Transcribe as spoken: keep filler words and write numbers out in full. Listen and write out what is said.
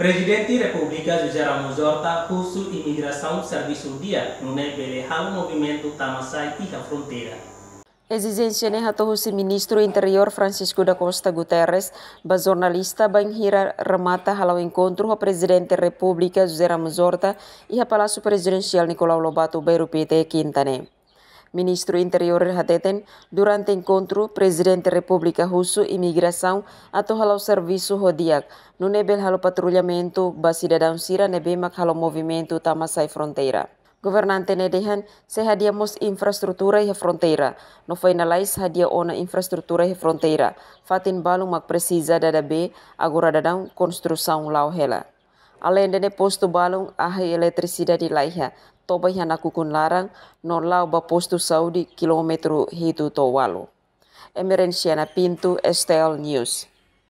Prezidente Repúblika José Ramos Horta husu imigrasaun servisu di'ak nune'e bele halo movimentu tama sai iha fronteira. Ezijénsia ne'e hato'o husi Ministru Interiór Francisco da Costa Guterres ba jornalista bainhira remata hala'o enkontru ho Prezidente Repúblika José Ramos Horta iha Palásiu Prezidensiál Nicolau Lobato Bairru Pité, Kinta ne'e. Ministru Interiór hateten, durante enkontru, Prezidente Repúblika husu imigrasaun atu hala'o servisu ho di'ak, nune'e bele halo patrullamentu ba sidadaun sira ne'ebé mak halo movimentu tama sai fronteira. Governante ne'e dehan sei hadi'a mós infraestrutura iha fronteira, no foin lalais hadi'a ona infraestrutura iha fronteira, fatin balun mak presiza dada bee, agora daudaun konstrusaun la'o hela. Aleinde ne'e postu balun ahi eletrisidade laiha, toba iha nakukun laran, no la'o ba postu saúde kilómetru hitu to'o ualu. Emerenciana Pinto, S T L News.